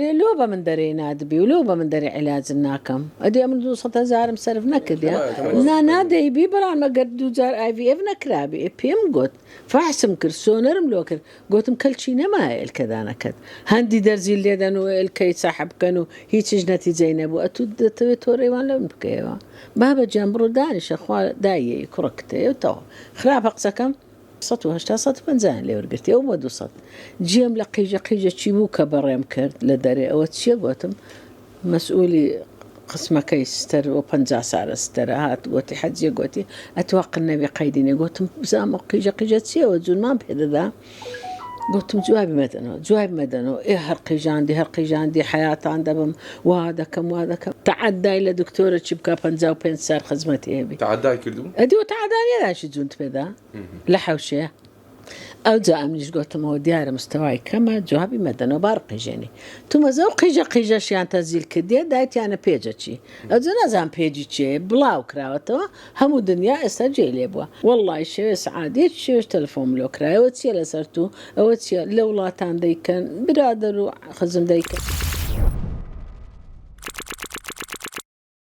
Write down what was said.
دەرێ لۆ بە من دەرێی نادبی و لۆ بە من دەرێ عیلاجت ناکەم ئەدی ئەمن 200 هەزارم سەرف نەکردیە نا نا دەیبی برام ئەگەر دوو جار ئای ڤی ئێف نەکرابی ئێ پێم گۆت فەحسم کرد سۆنەرم لۆ کرد گۆتم کەلکی نەمایە ئێلکەدانەکەت هەندی دەرزی لێدەن و ئێلکەی سەحب کەن و هیچیش نەتیجەی نەبوو ئەتوو دەتەوێ تۆرەی وان لە من بکەیەوە بابە گیان بڕۆ دانیشە خوا دایەی کوڕەکت هەیە و تەواو خراپە قسەکەم؟ 180 150 یان لێ وەرگرتی ئەو بۆ 200 جێم لە قیژە قیژە چی بوو کە بەڕێم کرد لە دەرێ ئەوە چییە گۆتم مەسئولی قسمەکەی ستەر و 50 سارە ستەرە هات گۆتی حەجیە گۆتی ئەتوا قنەوی قەیدی نێ گۆتم بزانم ئەو قیژە قیژە چییەوە جوونمان پێ دەدا گۆتم جوابی مەدەنەوە جوابی مەدەنەوە ئێ هەر قیژاندی هەر قیژاندی حەیاتان دەبم وا دەکەم وا دەکەم تەعەدای لە دکتۆرە چی بکا 55 سار خزمەتی هەبی تەعەدای کردبوو؟ ئەدی و تەعەدا نیە داشی جونت پێدا لە حەوشەیە ئەوجا ئەمنیش گۆتمەوە دیارە مستەوای کەمە جوابی مەدەنەوە با ڕقیژێنی تومەزە و قیژە قیژەشیان تەزیل کردیە دایتیانە پێجە چی ئەوجا نازانم پێجی چێ بڵاو کراوەتەوە هەموو دنیا ئێستا جێی لێ بووە وەڵڵای شەوێ سەعات یەکی شەوێش تەلەفۆنم لۆ کرایەوە چیە لەسەر تو ئەوە چیە لە وڵاتان دەیکەن برادەر و خزم دەیکەن.